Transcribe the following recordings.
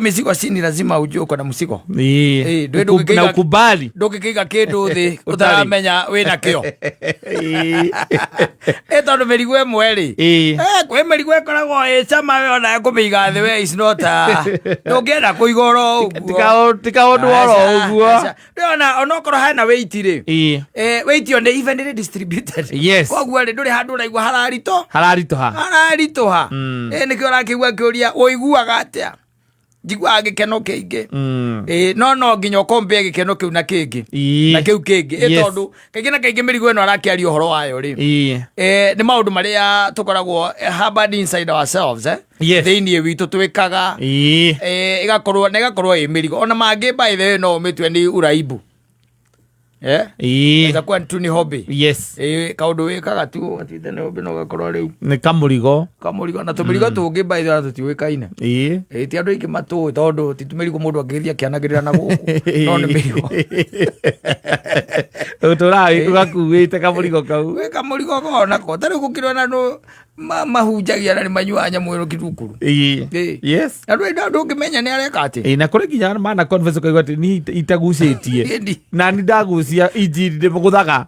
Mizigo si ni lazima ujue uko na mzigo. Ĩĩ. Ndũĩ Na ukubali. Ndũngĩkĩiga kĩndũ thĩ Ũtarĩ. ũtaramenya wĩna kĩo. Ĩ tondũ mĩrigo ĩmwe rĩ, kwĩ mĩrigo ĩkoragwo ĩ cama, we ona kũmĩiga thĩ we is not ndũngĩenda kũiga oro ũguo. Ti kaũndũ oro ũguo. Ona onokorwo hena weight rĩ, weight ĩyo nĩ evenly distributed. Koguo rĩ, ndũrĩ handũ ũraigua hararito Hararitũha. Hararitũha. Nĩkĩo ũrakĩigua kĩũria, ũiguaga atĩa? Njiguaga gĩkeno kĩingĩ. No nginya ũkombie gĩkeno kĩu na kĩngĩ na kĩu kĩngĩ. Tondũ kaingĩ na kaingĩ mĩrigo ĩno arakĩaria ũhoro wayo rĩ, nĩ maũndũ marĩa tũkoragwo harbored inside ourselves, thĩinĩ witũ twĩkaga, ĩgakorwo na ĩgakorwo ĩ mĩrigo. Ona mangĩ, by the way, no ũmĩtue nĩ uraibu, ĩgakuwa tu nĩ hobby. Kaũndũ wĩkaga tu ũgatuĩte nĩ hobby, no ũgakorwo rĩu Nĩ kamũrigo. Kamũrigo. Na tũmĩrigo tũngĩ, by the way, tũtiũĩkaine. Ti andũ aingĩ matũĩ, tondũ ti tũmĩrigo mũndũ angĩgĩthiĩ akĩanagĩrĩra na gũkũ, no nĩ mĩrigo. Ũtũraga ũgakuĩte kamũrigo kau. Gwĩ kamũrigo konako ta rĩu gũkĩrĩ ona andũ mahunjagia na nĩ manyuaga nyamũ ĩno kithukuru. Na ndũngĩmenya nĩ areka atĩ. Ĩĩ, na kũrĩ nginya mana confess ũkaigua atĩ ni itagucĩtie. Ĩni. Na ni ndagucia injiri ndĩmũgũthaga.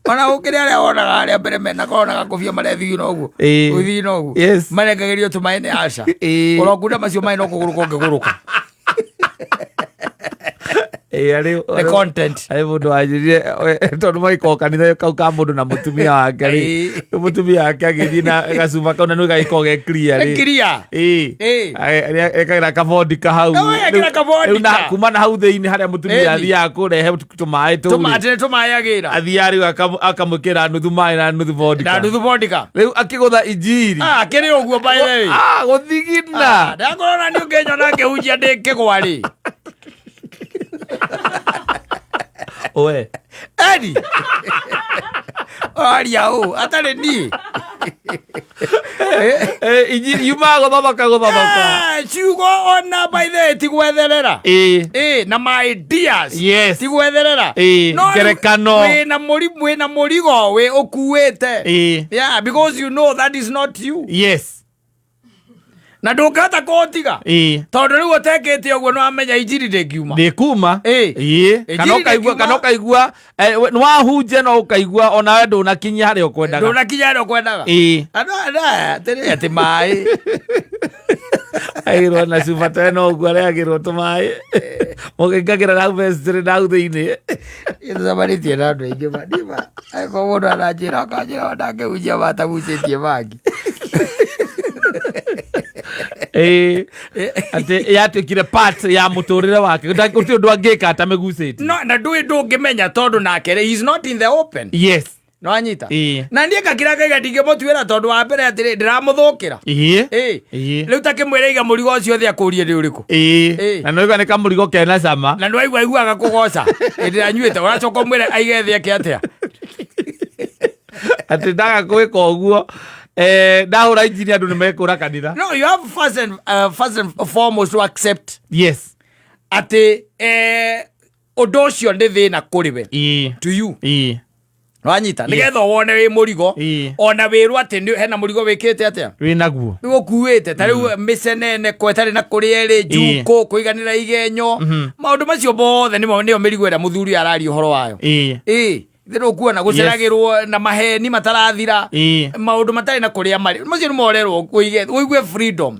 Ona gũkĩrĩ arĩa wonaga arĩa mbere mena korwo na gakobia marethigina ũguo, gũthigina ũguo, marengagĩrio tũmaĩ nĩ aca. Ũrokunda macio maĩ no kũgũrũka ũngĩgũrũka. Ĩĩ, arĩ The content. Arĩ mũndũ wanjĩrire tondũ magĩkorwo kanitha kau ka mũndũ na mũtumia wake rĩ, mũtumia wake agĩthiĩ na gacuma kau na nĩ gagĩkorwo ge clear rĩ. Clear. Ekagĩra kabondika hau. No, ekĩra Rĩu- kabondika. rĩu kuma na hau thĩinĩ harĩa mũtumia athiaga kũrehe tũmaĩ tũu rĩ, Atĩ nĩ tũmaĩ agĩra. Athiaga rĩu akamwĩkĩra nuthu maĩ na nuthu vodka. Na nuthu vodka. Rĩu akĩgũtha injiri. Ah, kĩrĩ ũguo, by the way. Ah, gũthigina. Ndakorwo na niĩ ũngĩnyona ngĩhunjia ndĩ kĩgwa rĩ. We. Eni aria ũ atarĩ niĩ. Injiri yumaga gũthothoka gũthothoka. Ciugo ona, by the way, ti gwetherera. Na my ideas ti gwetherera. No rĩu Ngerekano. Wĩna mũrigo wĩ ũkuĩte. Yeah, because you know that is not you. Na ndũngĩhota kũũtiga, tondũ rĩu ũtekĩte ũguo nĩ wamenya injiri ndĩngiuma. Ndĩkuma. Injiri Kana ũkaigua ndĩngiuma. Kana ũkaigua nĩ wahunjia no ũkaigua onawe ndũnakinyia harĩa ũkwendaga. Ndũnakinya harĩa ũkwendaga. Andũ aya atĩrĩ atĩ maĩ. Agĩrwo na cuba ta ĩno ũguo arehagĩrwo tũmaĩ mũgĩkagĩra na hau vestry na hau thĩinĩ. Tũcemanĩtie na andũ aingĩ ma nima angĩkorwo mũndũ aranjĩra akanjĩra ndangĩhunjia matagucĩtie bangi. Atĩ yatuĩkire part ya mũtũrĩre wake. Gũtirĩ ũndũ angĩka atamĩgucĩtie. No na ndũĩ ndũngĩmenya tondũ nake rĩ, he is not in the open. No anyita. Na niĩ ngakira ngaiga ndingĩmũtuĩra, tondũ wa mbere atĩrĩ, ndĩramũthũkĩra. Rĩu ta kĩmwĩra iga mũrigo ũcio thĩ akũrie nĩ ũrĩkũ. Na nĩwaigua nĩ kamũrigo kena cama. Na nĩwaigua aiguaga kũgoca hĩndĩ ĩrĩa anyuĩte, ũracoka ũmwĩre aige thĩ eke atĩa? Atĩ ndaga gwĩka ũguo, ndahũra injini andũ nĩ mekũra kanitha. No, you have first and foremost to accept atĩ ũndũ ũcio nĩ thĩna kũrĩ we, to you. Wanyita? Nĩgetha wone wĩ mũrigo, ona wĩrwo atĩ hena mũrigo wĩkĩte atĩa. Wĩ naguo. Rĩu ũkuĩte ta rĩu mĩcenene ko ĩtarĩ na kũrĩa ĩrĩ njukũ kũiganĩra igenyo, maũndũ macio mothe nĩmo nĩyo mĩrigo ĩrĩa mũthuri ũyũ araria ũhoro wayo. Ĩ ndũkuona gũceragĩrwo na maheni matarathira, maũndũ matarĩ na kũrĩa marĩ, macio nĩ morerwo ũige ũigue freedom.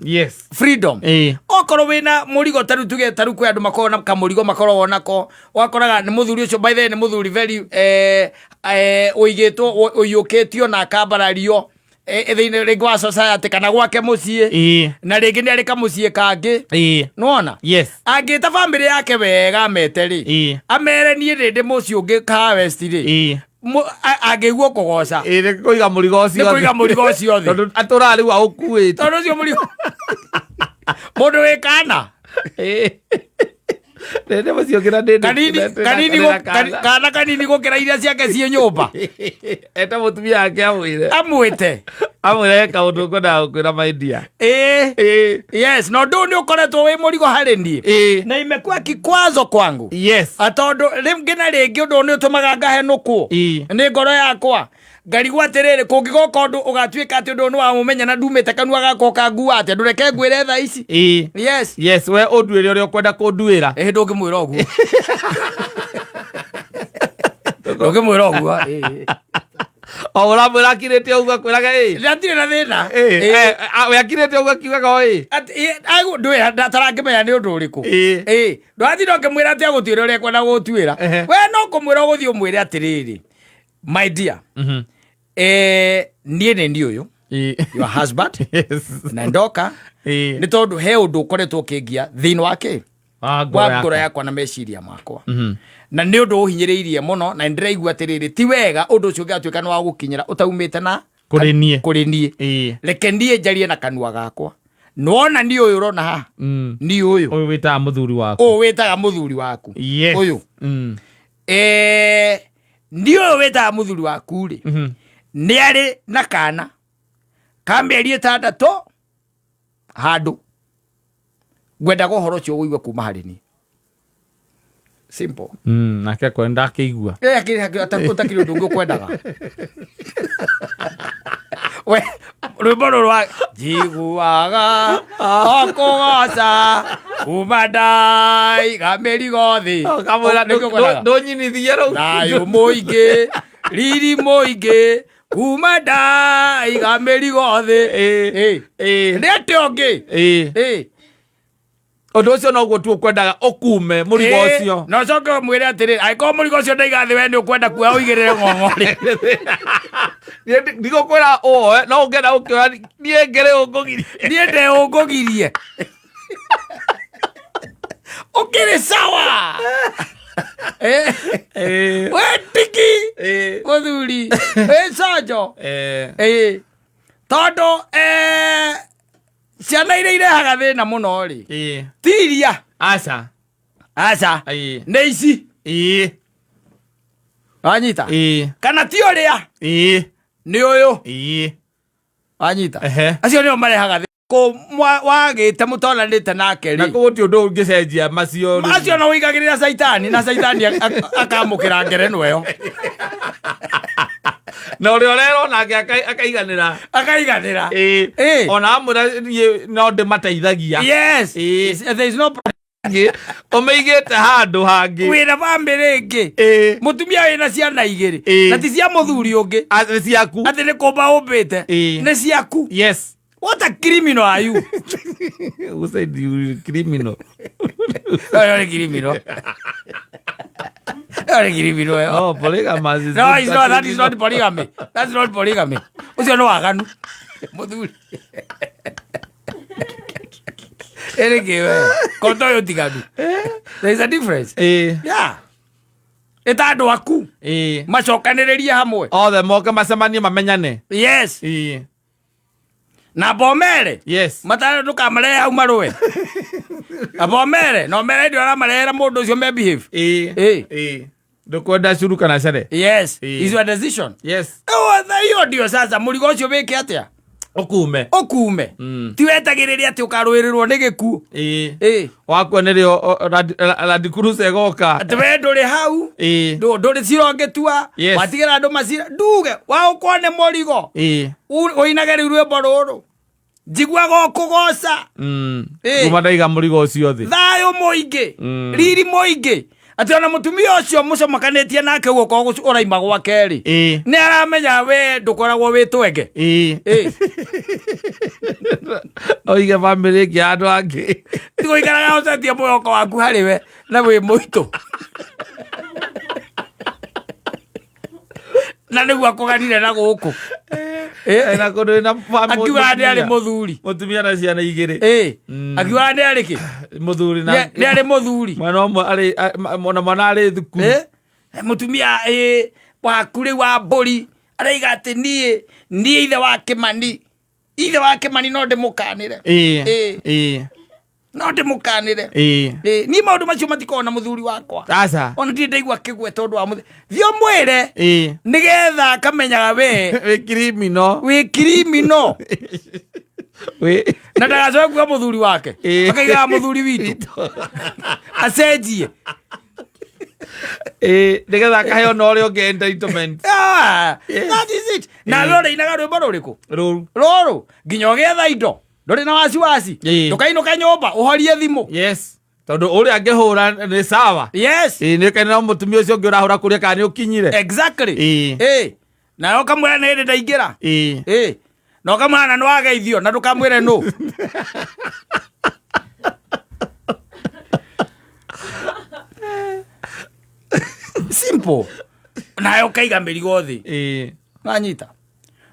Freedom. Okorwo wĩna mũrigo ta rĩu tuge ta rĩu kwĩ andũ makoragwo na kamũrigo makoragwo nako, wakoraga nĩ mũthuri ũcio, by the way, nĩ mũthuri very ũigĩtwo ũiyũkĩtio na akambarario thĩinĩ rĩngĩ wa society kana gwake mũciĩ, na rĩngĩ nĩ arĩ kamũciĩ kangĩ. Nĩwona? Angĩta bamĩrĩ yake wega amete rĩ, amere niĩ ndĩ ndĩ mũciĩ ũngĩ ka West rĩ, angĩigua kũgoca. Ĩĩ, nĩ kũiga mũrigo ũcio Nĩ kũiga thĩ. Mũrigo ũcio thĩ. Tondũ atũraga rĩu aũkuĩte. Tondũ ũcio mũrigo mũndũ wĩ kana. Ndĩ mũciĩ ũngĩ na ndĩ kanini kanini kana kanini gũkĩra iria ciake ciĩ nyũmba. Eta mũtumia wake amwĩre. Amwĩte. Amwĩre he kaũndũ ngwendaga gũkwĩra, my dear. Yes, na ũndũ ũyũ nĩ ũkoretwo wĩ mũrigo harĩ niĩ na imekuwa kikwazo kwangu. Tondũ rĩngĩ na rĩngĩ ũndũ ũyũ nĩ ũtũmaga ngahenũkwo nĩ ngoro yakwa. Ngarigwo atĩrĩrĩ, kũngĩgoka ũndũ ũgatuĩka atĩ ũndũ ũyũ nĩ wamũmenya na ndumĩte kanua gakwa ũkangua atĩa? Ndũreke ngwĩre thaa ici. Ĩĩ. Yes. Yes, we ũnduĩre ũrĩa ũkwenda kũnduĩra. Ĩhĩ, ndũngĩmwĩra ũguo, ndũngĩmwĩra ũguo, ĩĩ. O ũramwĩra akirĩte ũguo akwĩraga ĩĩ. Ndatirĩ na thĩna. Ĩĩ. Ĩĩ. We akirĩte ũguo akiugaga o ĩĩ. Atĩ, ĩ, ndũĩ tarakĩmenya nĩ ũndũ ũrĩkũ. Ĩĩ. Ĩĩ, ndũrathiĩ ũkĩmwĩra atĩ agũtuĩra ũrĩa ekwenda gũtuĩra. We no kũmwĩra ũgũthiĩ ũmwĩre atĩrĩrĩ, my dear, niĩ nĩ niĩ ũyũ, your husband, na ndoka nĩ tondũ he ũndũ ũkoretwo ũkĩngia thĩinĩ wa kĩ Wa ngoro wa ngoro yakwa. Yakwa na meciria makwa, na nĩ ũndũ ũhinyĩrĩirie mũno, na nĩndĩraigua atĩrĩrĩ, ti wega ũndũ ũcio ũngĩgatuĩka nĩ wa gũkinyĩra ũtaumĩte na Kũrĩ niĩ. Kũrĩ niĩ. Reke niĩ njarie na kanua gakwa. Nĩwona niĩ ũyũ ũrona haha, niĩ ũyũ, Ũyũ wĩtaga mũthuri waku. Ũyũ wĩtaga mũthuri waku. Ũyũ. Niĩ ũyũ wĩtaga mũthuri waku rĩ, nĩ arĩ na kana ka mĩeri 6 handũ. Ngwendaga ũhoro ũcio ũigue kuma harĩ niĩ. Simple. Nake akwenda ndakĩigua. Ũtakĩrĩ ũndũ ũngĩ ũkwendaga we rwĩmbo rũrũ rwa njiguaga o kũgoca kuma ndaiga mĩrigo thĩ. Kamwĩra Nĩkĩo ũkwendaga. ndũnyinithie rĩu. Thayũ mũingĩ, riri mũingĩ, kuma ndaiga mĩrigo thĩ. Ĩĩ. Ĩ. Nĩ atĩ ũngĩ. Ĩ. Ũndũ ũcio noguo tu ũkwendaga ũkume mũrigo Ĩ, ũcio. Na ũcoke ũmwĩre atĩrĩrĩ, angĩkorwo mũrigo ũcio ndaiga thĩ, we nĩ ũkwenda kuoya ũigĩrĩre ng'ong'o rĩ? Niĩ ndigũkwĩra ũoe, no ũngĩenda gũkĩoya, niĩ ngĩrĩ ũngũgirie. Niĩ ndĩ ũngũgirie, ũkĩrĩ sawa. Eh, we tiki mũthuri wĩ conjo. Ĩ, tondũ ciana iria irehaga thĩna mũno rĩ, ti iria. Aca. Aca. Nĩ ici. Wanyita? Kana ti ũrĩa nĩ ũyũ. Wanyita? Ehe. Acio nĩo marehaga thĩna. Kũ wagĩte mũtonanĩte nake Na rĩ, kũguo ti ũndũ ũngĩcenjia macio rĩu. Macio no ũigagĩrĩra caitani, na caitani akamũkĩra ngerenwa ĩyo. Na ũrĩa ũrerwo nake akaiganĩra. Akaiganĩra. Ĩĩ. Ona amwĩra niĩ no ndĩmateithagia. Yes. There is no problem. Ũmĩigĩte handũ hangĩ. Wĩna bamĩrĩ ĩngĩ. Mũtumia wĩna ciana igĩrĩ. Na ti cia mũthuri ũngĩ. Nĩ ciaku. Atĩ nĩ kũmba ũmbĩte. Nĩ ciaku. What a criminal are you? Who said you criminal? Ĩyo nĩ criminal. Ĩyo nĩ criminal ĩyo. No, polygamous is No, not it's not, a that is not criminal. polygamy. That's not polygamy. Ũcio nĩ waganu. Mũthuri. Ĩrĩ kĩ we? Koto ũyũ tiganu. There is a difference. Yeah. Ĩta andũ aku. Macokanĩrĩrie hamwe. Othe moke macemanie mamenyane. Yes. Na bomere. Matara ndũkamarehe hau marũe. Abomere. Na omere ndio aramarehera mũndũ ũcio me behave. Ĩĩ. Ndũkwenda curu kana cere. Yes. Is your decision. Ĩyo hiyo ndio sasa mũrigo ũcio wĩke atĩa? Ũkume. Ũkume. Ti wetagĩrĩria atĩ ũkarũĩrĩrwo nĩ gĩkuũ. Ĩĩ. Wakua nĩrĩo Land Cruiser ĩgoka. Atĩ we ndũrĩ hau. Ndũrĩ cira ũngĩtua. Watigĩra andũ macira nduge waũkwo nĩ mũrigo. Ũinage rĩu rwĩmbo rũrũ, njiguaga ũkũgoca. Kuma ndaiga mũrigo ũcio thĩ. Thayũ mũingĩ, riri mũingĩ, atĩ ona mũtumia ũcio mũcomokanĩtie nake ũguo korwo ũraima gwake rĩ, nĩ aramenya we ndũkoragwo wĩ twenge. Ĩĩ. Oige bamĩrĩ ĩngĩ ya andũ angĩ. Tigũikaraga ũcetie mwĩhoko waku harĩ we na wĩ mũitũ na nĩguo akũganire na gũkũ. Na kũndũ wĩna Akiugaga nĩ arĩ mũthuri. Mũtumia na ciana igĩrĩ. Akiugaga nĩ arĩ kĩ? Mũthuri na Nĩ arĩ mũthuri. Mwana ũmwe arĩ ona mwana arĩ thukuru. Mũtumia waku rĩu wa mbũri araiga atĩ niĩ ithe wa Kĩmani, ithe wa Kĩmani, no ndĩmũkanĩre. No ndĩmũkanĩre. Niĩ maũndũ macio matikoragwo na mũthuri wakwa. Aca. Ona ndirĩ ndaigua akĩgweta ũndũ wa mũthĩ. Thiĩ ũmwĩre nĩgetha akamenyaga we Wĩ criminal. Wĩ criminal. Wĩ Na ndagacoke kuga mũthuri wake. Akaigaga mũthuri witũ acenjie. Ĩĩ, nĩgetha akaheo na ũrĩa ũngĩ entitlement. Ah, Yes. that is it. Nawe ũrĩinaga rwĩmbo rũrĩkũ? Rũru. Rũrũ nginya ũgĩetha indo ndũrĩ na wasiwasi. Ndũkainũka nyũmba ũhorie thimũ. Yes, tondũ ũrĩa angĩhũra nĩ sawa. Yes. Ĩĩ, nĩ kana mũtumia ũcio ũngĩ ũrahũra kũrĩa kana nĩ ũkinyire. Exactly. Ĩĩ. Ĩĩ. Nawe ũkamwĩra nĩ hĩndĩ ndaingĩra. Ĩĩ. Ĩĩ. Na ũkamwĩra na nĩwageithio na ndũkamwĩre nũ. Simple. Nawe ũkaiga mĩrigo thĩ. Ĩĩ. Wanyita.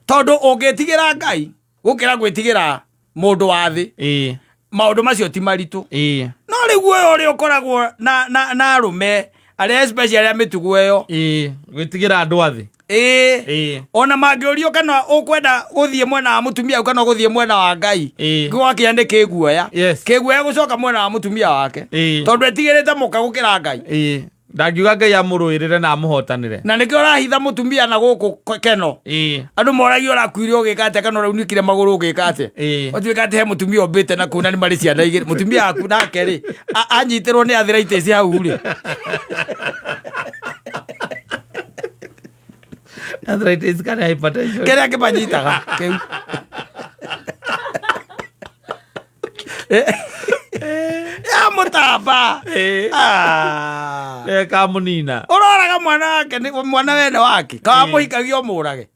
Tondũ ũngĩtigĩra Ngai gũkĩra gwĩtigĩra mũndũ wa thĩ, Ĩĩ. maũndũ macio ti maritũ. Ĩĩ. No rĩu ũyũ ũrĩa ũkoragwo na arũme arĩa especially arĩa mĩtugo ĩyo. Ĩĩ. Gwĩtigĩra andũ a thĩ. Ĩĩ. Ĩĩ. Ona mangĩũrio kana ũkwenda gũthiĩ mwena wa mũtumia kana ũgũthiĩ mwena wa Ngai, Ĩĩ. gwakinya nĩ kĩguoya. Yes. Kĩguoya gũcoka mwena wa mũtumia wake. Ĩĩ. Tondũ etigĩrĩte mũka gũkĩra Ngai. Ĩĩ. Ndangiuga Ngai amũrũĩrĩre na amũhotanĩre. Na nĩkĩo ũrahitha mũtumia na gũkũ keno. Ĩĩ. Andũ moragio ũrakuire ũgĩka atĩa kana ũraunĩkire magũrũ ũgĩka atĩa. Ĩĩ. Ũtuĩka atĩ he mũtumia ũmbĩte na kũu na nĩ marĩ ciana igĩrĩ. Mũtumia waku nake rĩ, anyitĩrwo nĩ arthritis hau rĩ. Arthritis kana hypertension. Kĩrĩa kĩmanyitaga kĩu. Ya mũtamba. Ĩĩ. Ah. Ĩĩ, kamũnina. Ũroraga mwana wake nĩ mwana wene wake. Kawa mũhikagia ũmũrage.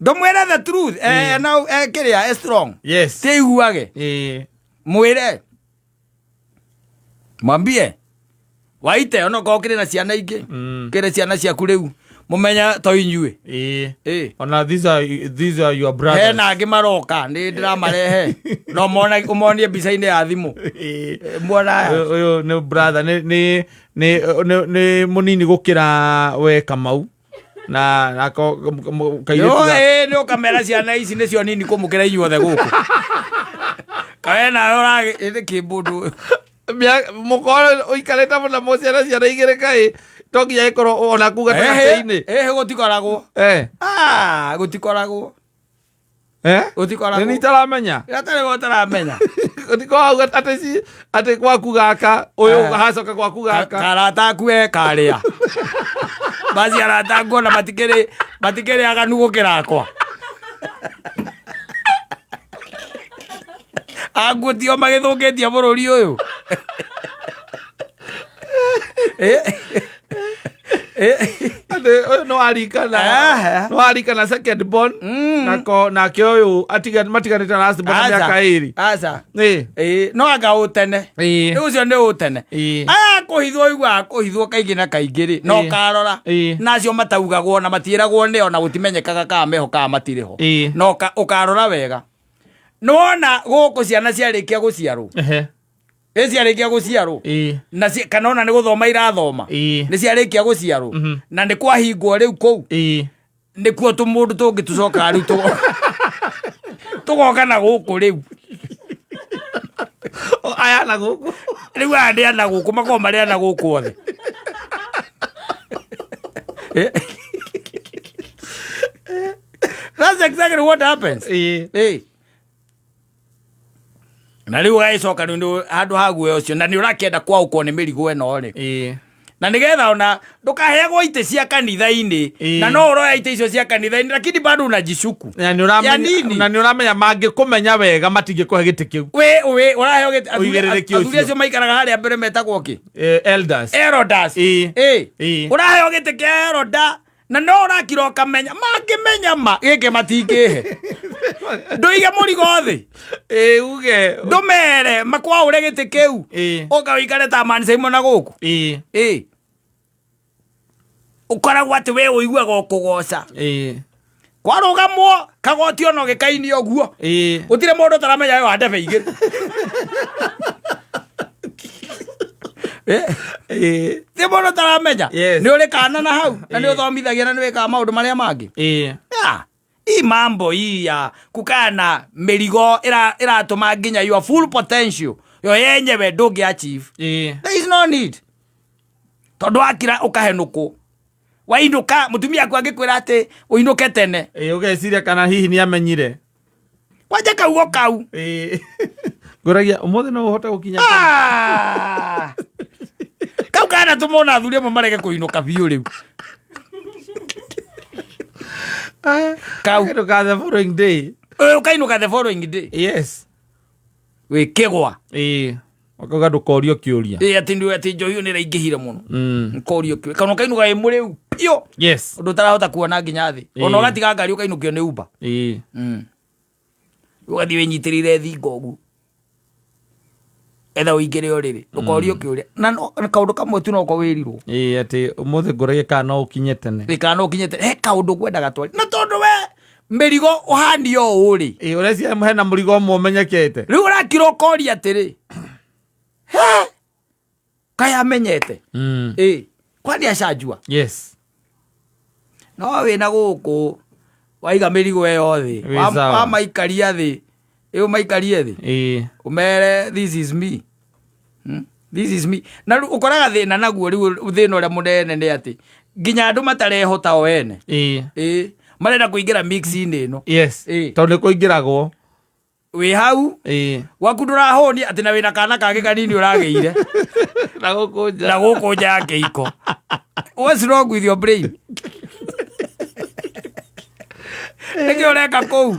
Ndũmwĩre the truth. Na kĩrĩa, strong. Yes. Ti aiguage. Ĩĩ. Mwĩre. Mwambie. Waite onokorwo ũkĩrĩ na ciana ingĩ. Kĩrĩ ciana ciaku rĩu. Mũmenya to inyuĩ. Ĩĩ. Ĩĩ. Ona these are your brothers. Hena angĩ maroka nĩ ndĩramarehe. No mona ũmonie mbica-inĩ ya thimũ. Ĩĩ. Muona aya. Ũyũ nĩ brother, nĩ mũnini gũkĩra we Kamau. Na nako kairĩtu Ĩĩ, nĩ ũkamera ciana ici nĩcio nini kũmũkĩra inyuothe gũkũ. Kawe nawe ũragĩ nĩ kĩ mũndũ ũyũ? Mũkorwo ũikarĩte mũno mũciana ciana igĩrĩ kaĩ to nginya ĩkorwo ona kuu gatagatĩ-inĩ. Ĩhĩ, gũtikoragwo. Ah, gũtikoragwo. Gũtikoragwo. Nĩ itaramenya. Gatarĩ go ũtaramenya. Gũtikoragwo atĩ atĩ gwaku gaka, ũyũ hacoka gwaku gaka. Karata aku e karĩa. Basi arata aku ona matikĩrĩ aganu gũkĩra akwa. Anguo tio magĩthũkĩtie bũrũri ũyũ. Atĩ ũyũ nĩ warikana. Nĩ warikana second born. Nako nake ũyũ matiganĩte na last born na mĩaka ĩrĩ. Aca. Ĩĩ. Ĩĩ, no anga ũtene. Ĩĩ. Rĩu ũcio nĩ ũtene. Ĩĩ. Aya kũhithwo ũiguaga kũhithwo kaingĩ na kaingĩ rĩ, na Ĩĩ. ũkarora. Ĩĩ. Na acio mataugagwo na matiĩragwo nĩo na gũtimenyekaga kana meho kana matirĩ ho. Ĩĩ. Na ũkarora wega. Nĩwona gũkũ ciana ciarĩkia gũciarwo. Ĩ ciarĩkia gũciarwo. Ĩĩ. Na kana ona nĩ gũthoma irathoma. Ĩĩ. Nĩ ciarĩkia gũciarwo. Na nĩ kwahingwo rĩu kũu. Ĩĩ. Nĩkuo tũmũndũ tũngĩ tũcokaga rĩu tũgoka na gũkũ rĩu. Aya na gũkũ. Rĩu aya nĩ ana gũkũ, makoragwo marĩ ana gũkũ othe. That's exactly what happens. Ĩĩ. Ĩĩ. Na rĩu ũgagĩcoka rĩu nĩ handũ ha guoya ũcio, na nĩ ũrakĩenda kwaũkwo nĩ mĩrigo ĩno rĩ. Ĩĩ. Na nĩgetha ona ndũkaheagwo itĩ cia kanitha-inĩ, Ĩĩ. na no ũroya itĩ icio cia kanitha-inĩ, lakini bado unajishuku. Na nĩ ũramenya- Ya nini? na nĩ ũramenya mangĩkũmenya wega matingĩkũhe gĩtĩ kĩu. We, ũraheo gĩtĩ, Ũigĩrĩrĩki athuri ũcio. acio maikaraga harĩa mbere metagwo kĩ? Elders. Elders. Ĩĩ. Ĩĩ. Ĩĩ. Ũraheo gĩtĩ kĩa elder, na no ũrakira ũkamenya, mangĩmenya ma, gĩkĩ matingĩhe. Ndũige mũrigo thĩ. Ĩĩ, uge. Ndũmere, makwaũre gĩtĩ kĩu. Ĩĩ. Ũka ũikare ta Man Simon na gũkũ. Ĩĩ. Ĩĩ. Ũkoragwo atĩ we ũiguaga ũkũgoca. Ĩĩ. Kwarũgamwo, kagoti ona ũgĩkainio ũguo. Ĩĩ. Gũtirĩ mũndũ ũtaramenya we wa ndebe igĩrĩ. Ĩĩ. Ti mũndũ ũtaramenya. Yes. Nĩ ũrĩ kana na hau, na nĩ Ĩĩ. ũthomithagia na nĩ wĩkaga maũndũ marĩa mangĩ. Ĩĩ. Yeah. Hii mambo hii ya kukaa na mĩrigo ĩratũma nginya your full potential yo yenyewe ndũngĩ achieve. Ĩĩ. There is no need. Tondũ wakira ũkahenũkwo. Wainũka, mũtumia aku angĩkwĩra atĩ ũinũke tene. Ĩĩ, ũgeciria kana hihi nĩ amenyire. Kwanja kaugo kau. Ĩĩ. Ngũragia ũmũthĩ no ũhote gũkinya. Kau kana tũmona athuri amwe marege kũinũka biũ rĩu. Kau. Kainũka the following day. Ũkainũka the following day. Yes. Wĩ kĩgwa. Ĩĩ. Ũkauga ndũkorio kĩũria. Ĩ, atĩ nĩ atĩ njohi ĩyo nĩ ĩraingĩhire mũno. Nkorio kĩũria kana ũkainũka wĩ mũrĩu biũ. Yes. Ũndũ ũtarahota kuona nginya thĩ. Ona ũgatiga ngari ũkainũkio nĩ Uber. Ĩĩ. Ũgathiĩ wĩnyitĩrĩire thingo ũguo etha ũingĩre ũrĩrĩ ũkorio kĩũria na na kaũndũ kamwe tu noko wĩrirwo. Ĩĩ, atĩ ũmũthĩ ngũragia kana no ũkinye tene. Ĩ, kana no ũkinyĩte he kaũndũ ngwendaga twari na tondũ we mĩrigo ũhanio ũũ rĩ. Ĩĩ, ũreciria hena mũrigo ũmwe ũmenyekete. Rĩu ũrakira ũkoria atĩrĩ, he kaĩ amenyete? Ĩ, kwani acanjua? Yes. No wĩna gũkũ waiga mĩrigo ĩyo thĩ. Wĩ sawa. Wamaikaria thĩ, ĩ, ũmaikarie thĩ. Ũmere, "This is me. This is me." Na rĩu ũkoraga thĩna naguo rĩu thĩna ũrĩa mũnene nĩ atĩ nginya andũ matarehota o ene. Ĩ, marenda kũingĩra mix-inĩ ĩno. Tondũ nĩ kũingĩragwo. Wĩ hau. Gwaku ndũrahũnia atĩ na wĩna kana kangĩ kanini ũragĩire. Na gũkũ nja. Na gũkũ nja ya kĩhiko. What's wrong with your brain? Nĩkĩ ũreka kũu?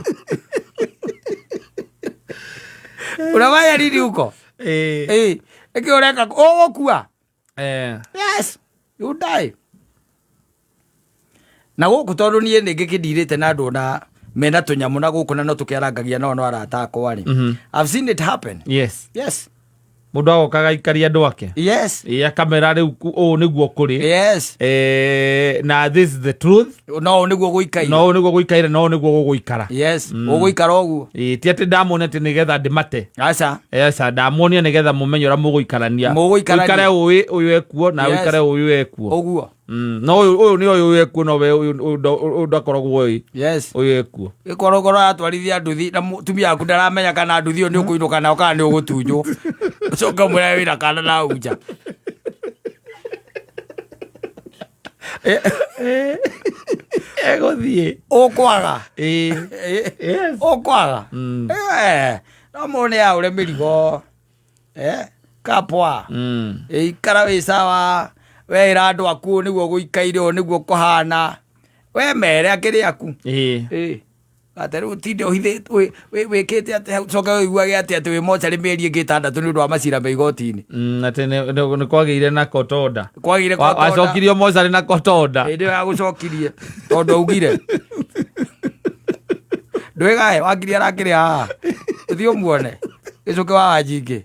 Unafanya nini huko? Ĩĩ. Ĩ, nĩkĩ ũreka kũu? Ũgũkua. Yes, you die. Na gũkũ tondũ niĩ nĩ ngĩkĩndirĩte na andũ ona mena tũnyamũ na gũkũ na no tũkĩarangagia nao no arata akwa rĩ. I've seen it happen. Yes. Mũndũ agoka agaikaria andũ ake. Ĩĩ, akamera rĩu ũũ nĩguo kũrĩ. Na this is the truth. No ũũ nĩguo gũikaire. No ũũ nĩguo gũikaire, no ũũ nĩguo gũgũikara. Yes, ũgũikara ũguo. Ĩĩ, ti atĩ ndamuonia atĩ nĩgetha ndĩmate. Aca. Aca, ndamuonia nĩgetha mũmenye ũrĩa mũgũikarania. Mũgũikarania. Ũikare ũĩ ũyũ ekuo na ũikare ũyũ ekuo. Ũguo. No ũyũ ũyũ nĩ ũyũ ekuo no we ũyũ ũyũ ndakoragwo ũĩ. Ũyũ ekuo. Ĩkorwo korwo atwarithia nduthi na mũtumia waku ndaramenya kana nduthi ĩyo nĩ ũkũinũka nayo kana nĩ ũgũtunywo. Ũcoke ũmwĩre wĩna kana na nja. Egũthiĩ. Ũkwaga. Ĩĩ. Ũkwaga. No mũndũ nĩ aũre mĩrigo. Kapwa. Ikara wĩ sawa. Weĩra andũ aku ũũ nĩguo gũikaire, ũũ nĩguo kũhana. We mere akĩrĩ aku. Ĩĩ. Ate rĩu ũtinde ũhithĩtwo, wĩkĩte atĩ hau, ũcoke ũiguage atĩ wĩ mocarĩ mĩeri ĩngĩ 6 nĩ ũndũ wa macira me igoti-inĩ. Atĩ nĩ kwagĩire na court order. Kwagĩire court order. Wacokirio mocarĩ na court order. Hĩndĩ ĩyo yagũcokirie tondũ augire ndwĩgae wakiri arakĩrĩ haha ũthiĩ ũmuone gĩcũkĩ wa Wanjingĩ.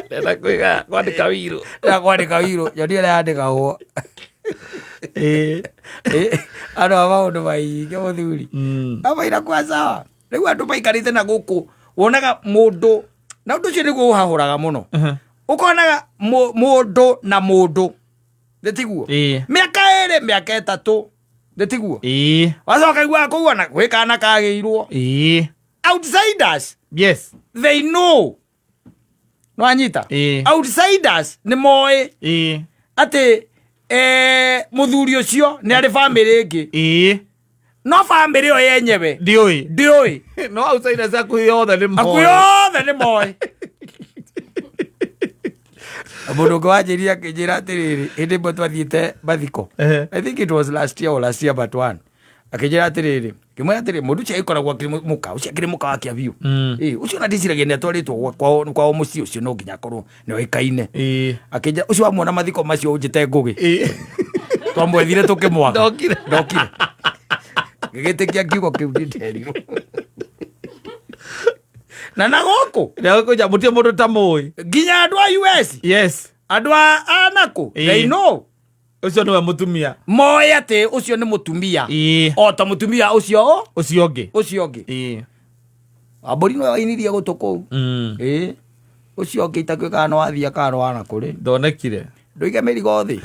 Ndĩrenda kwĩga kwandĩka wiro. Ndĩrenda kwandĩka wiro nyonie ũrĩa yandĩkagwo. Ĩĩ. Andũ a maũndũ maingĩ mũthuri. Amaira kwa sawa. Rĩu andũ maikarĩte na gũkũ wonaga mũndũ na ũndũ ũcio nĩguo ũhahũraga mũno. Ũkonaga mũndũ na mũndũ. Nĩ tiguo? Mĩaka 2, mĩaka 3. Nĩ tiguo? Wacoka iguaga kũu ona gwĩ kana kagĩirwo. Outsiders. They know. Nĩwanyita? Outsiders nĩ moĩ atĩ mũthuri ũcio nĩ arĩ bamĩrĩ ĩngĩ. No bamĩrĩ ĩyo yenyewe Ndiũĩ. Ndiũĩ. No outsiders hakuhĩ othe nĩ moĩ. Hakuhĩ othe nĩ moĩ. Mũndũ ũngĩ wanjĩrire akĩnjĩra atĩrĩrĩ, hĩndĩ ĩmwe twathiĩte mathiko. I think it was last year or last year but one. Akĩnjĩra atĩrĩrĩ, ngĩmwĩra atĩrĩ, mũndũ ũcio agĩkoragwo akĩrĩ mũka, ũcio akĩrĩ mũka wake biũ. Ĩĩ, ũcio ona ndĩciragia nĩ atwarĩtwo kwao mũciĩ ũcio no nginya akorwo nĩ oĩkaine. Akĩnjĩra, ũcio wamuona mathiko macio ũnjĩte Ngũgĩ. Twamwethire tũkĩmwaga. Ndokire. Ndokire. Ngĩgĩtĩkia kiugo kĩu ndĩnderirwo. Na gũkũ? Na gũkũ nja mũtirĩ mũndũ ta mũĩ. Nginya andũ a US. Andũ a nakũ? They know. Ũcio nĩwe mũtumia. Moĩ atĩ ũcio nĩ mũtumia. O ta mũtumia ũcio Ũcio ũngĩ. Ũcio ũngĩ. Wambũri nĩwe wainirie gũtũ kũu. Ũcio ũngĩ itakĩũĩ kana nĩ wathiĩ kana nĩ wanakũrĩ. Ndonekire. Ndũige mĩrigo thĩ.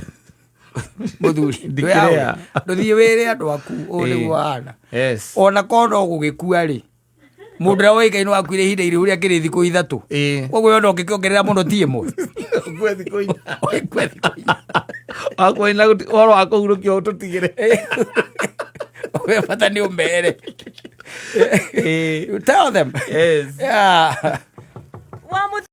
Mũthuri, Ndikĩrĩa. ndũthiĩ wĩre andũ aku ũũ nĩguo hana. Ona korwo no gũgĩkua rĩ, mũndũ ũrĩa woĩkaine wakuire ihinda iraihu rĩa kĩrĩ thikũ 3. Koguo we no ũngĩkĩongerera mũno ti ĩmwe. Ũkue thikũ 4. Ũkue thikũ 4. Wakuo na ũhoro wa kũhurũkio ũtũtigĩre. We bata nĩ ũmere. You tell them. Yeah.